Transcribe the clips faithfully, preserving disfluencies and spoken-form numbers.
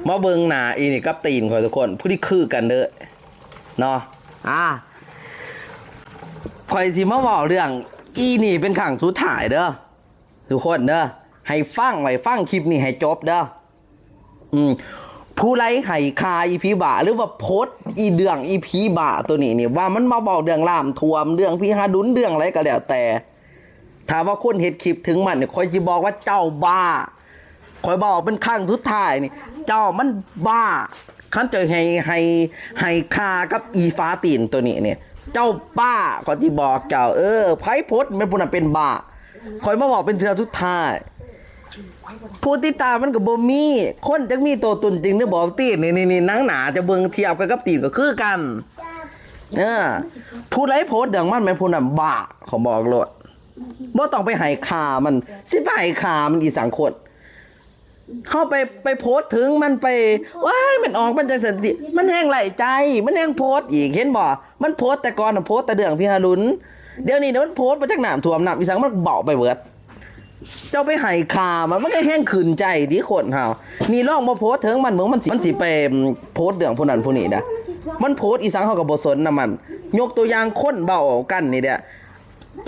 มาเบิ่งหน้าอีนี่กับตีนข่อยทุกคน ผู้ที่คือกันเด้อเนาะ อ่าข่อยสิมาเว้าเรื่องอีนี่เป็นครั้งสุดท้ายเด้อทุกคนเด้อ ให้ฟังไว้ฟังคลิปนี้ให้จบเด้อ อืมผู้ใดให้ค่าอีผีบ้า หรือว่าโพสต์อีเรื่องอีผีบ้าตัวนี้นี่ ว่ามันมาเว้าเรื่องน้ำท่วม เรื่องผีหาดุล เรื่องอะไรก็แล้วแต่ ถ้าว่าคนเฮ็ดคลิปถึงมันนี่ ข่อยสิบอกว่าเจ้าบ้า ข่อยบอกเป็นครั้งสุดท้ายนี่ เจ้ามันบ้า คันเจ้าให้ให้ให้ค่ากับอีฝาตีนตัวนี้เนี่ย เจ้าบ้า ข่อยสิบอกเจ้า เออ ไผโพสต์แม่นผู้นั้นเป็นบ้า ข่อยมาบอกเป็นเทื่อสุดท้าย ผู้ติดตามมันก็บ่มี คนจักมีตัวตนจริงหรือบ่ ตีนนี่นี่นี่หนังหนาจะเบิ่งเทียบกันกับตีนก็คือกัน เออ ผู้ใดโพสต์เรื่องมันแม่นผู้นั้นบ้า ข่อยบอกโลด บ่ต้องไปให้ค่ามัน สิไปให้ค่ามันอีสังคน เฮาไปไปโพสต์ถึงมันไป ว้าย มันออกมันจังซั่นสิ มันแฮงไร้ใจ มันแฮงโพสต์อีก เห็นบ่ มันโพสต์แต่ก่อนน่ะโพสต์แต่เรื่องผีหาดุล เดี๋ยวนี้น่ะมันโพสต์มาจากน้ำท่วมน้ำอีสังมันเบาไปเบิด เจ้าไปให้ค่ามัน มันก็แฮงขึ้นใจติคนเฮา นี่ลองบ่โพสต์ถึงมันเบิ่ง มันสิมันสิไปโพสต์เรื่องผู้นั้นผู้นี้นะ มันโพสต์อีสังเฮาก็บ่สนนำมัน ยกตัวอย่างคนเว้ากันนี่แหละ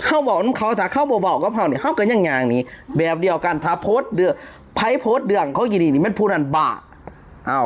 เฮาเว้านำเขา ถ้าเขาบ่เว้ากับเฮานี่ เฮาก็ยังย่างหนี แบบเดียวกัน ถ้าโพสต์เรื่อง ไผโพสต์เรื่องของอีนี่นี่ แม่นผู้นั้นบ้า เอ้า